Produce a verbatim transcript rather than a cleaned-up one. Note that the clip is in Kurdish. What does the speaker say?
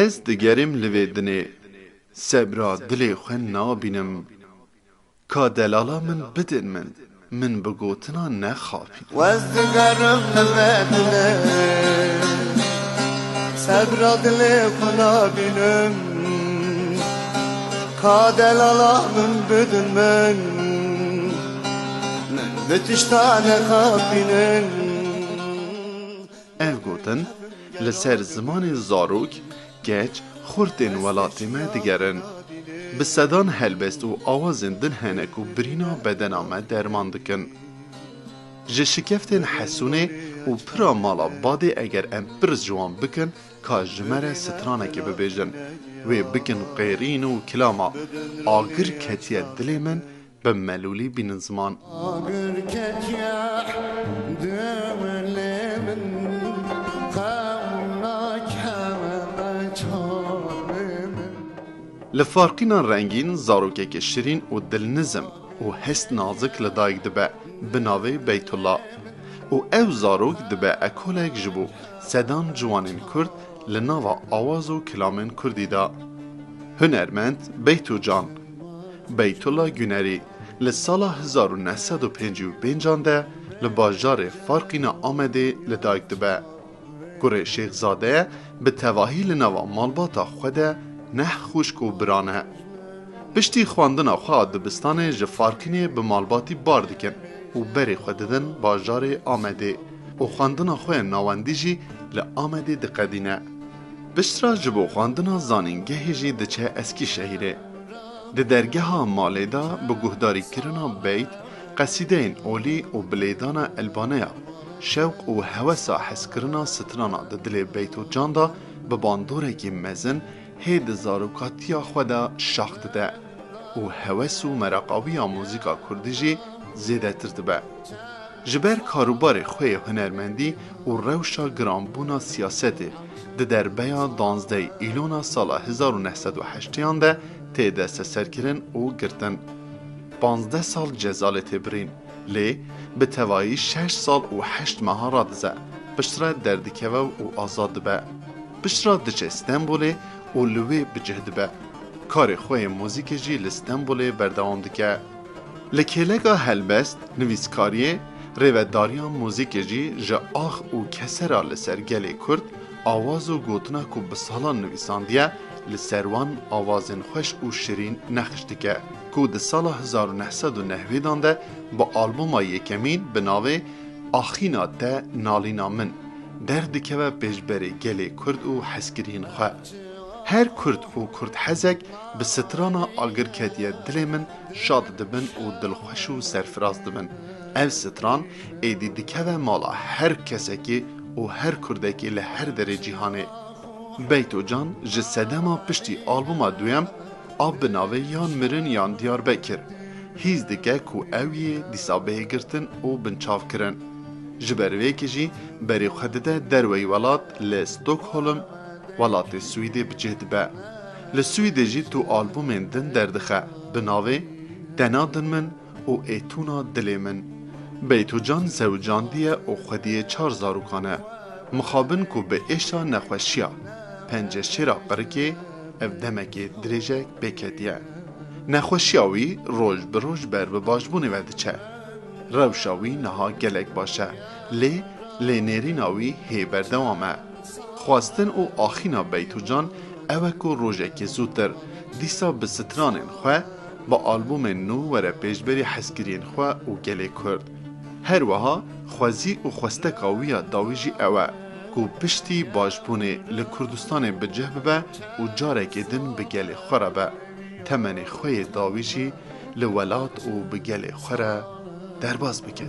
Ez digerim li vê dinê, sebra dilê xwe nabînim. Ka delala min bidin min, min bi gotina nexapîn. Wez digerim li vê dinê, sebra dilê xwe nabînim. Ka delala min bidin min, min bi tişta nexapînin. Ev gotin li ser zimanê zarok, keç, xurtên welatê me digerin. Bi sedan helbest û awazên din hene ku birîna bedena me derman dikin. Ji şikeftên Hesûnê û pira mala Badê eger em pirs ji wan bikin, ka ji me re stranekê bibêjin, wê bikin qêrîn û kilama agir ketiye dilê min, bi melûlî bînin ziman. Agir ketiye dilê min, qewna keme çavê min. Li farqîna rengîn zarokeke şirîn û dilnizim û hest nazik li dayik dibe, bi navê Beytullah. Û ew zarok dibe ekolek ji bo sedan ciwanên Kurd li nava awaz û kilamên Kurdî de. Hunermend Beytocan, Beytullah Günerî, li sala hezar û neh sed û pêncî û pêncan de li bajarê Farqîna Amedê li dayik dibe. Kurê Şêxzade ye, bi tevahî li nava malbata xwe de neh xwişk û bira ne. Piştî xwendina xwe a dibistanê ji Farqînê bi malbatî bar dikin û berê xwe didin bajarê Amedê û xwendina xwe ya navendî jî li Amedê diqedîne. Piştre ji bo xwendina zanîngehê jî diçe Eskîşehîrê. Di dergeha malê de bi guhdarîkirina beyt, qesîdeyên olî û bi lêdana elbaneya şewq û hewesa hezkirina strana di dilê Beytocan de bi bandorekî mezin hê di zarokatiya xwe de şax dide û hewes û meraqa wî ya muzîka kurdî jî zêdetir dibe. Ji ber karûbarê xwe yê hunermendî û rewşa giranbûna siyasetê di derbeya danzdeh Îlona sala hezar û neh sed û heştêyan de tê desteserkirin û girtin. Panzdeh sal ceza lê tê birîn, lê bi tevayî şeş sal û heşt meha radize, piştre derdikeve û azad dibe. Piştre diçe Stenbolê û li wê bi cih dibe. Karê xwe yê muzîkê jî li Stenbolê berdewam dike. Li kêleka helbest, nivîskariyê, rêvedariya muzîkê jî ji ax û kesera li ser gelê Kurd, awaz û gotina ku bi salan nivîsandiye, li ser wan awazên xweş û şirîn nexş dike, ku di sala hezar û neh sed û newêdan de bi albûma yekemîn bi navê Axîna Te Nalîna Min derdikeve pêşberê gelê Kurd û hezkiriyên xwe. Her Kurd û Kurdhezek bi strana Agir Ketiye Dilê Min şad dibin û dilxweş û serfiraz dibin. Ev stran êdî dikeve mala her kesekî û her Kurdekî li her derê cîhanê. Beytocan ji sedema piştî albûma duyem a bi navê Yan Mirin Yan Diyarbekir hîs dike ku ew yê dîsa bihê girtin û binçavkirin. Ji ber vê yekê jî berê xwe dide derveyî welat, li Stockholm, welatê Swîdê bi cih dibe. Li Swîdê jî tu albûmên din derdixe bi navê Te Nadin Min û Ê Tûna Dilê Min. Beytocan zewicandiye û xwediyê çar zarokan e. Mixabin ku bi êşa nexweşiya penceşêra qirikê ev demekê dirêjek pê ketiye. Nexweşiya wî roj bi roj ber bi başbûnê ve diçe. Rewşa wî niha gelek baş e, lê lênêrîna wî hê berdewam e. Xwestin û axîna Beytocan ew e ku rojekê zûtir dîsa bi stranên xwe, bi albûmên nû were pêşberî hezkiriyên xwe û gelê Kurd. Her wiha xwezî û xwesteka wî ya dawî jî ew e ku piştî başbûnê li Kurdistanê bi cih bibe û carekê din bi gelê xwe re be, temenê xwe yê dawî jî li welat û bi gelê xwe re derbas bike.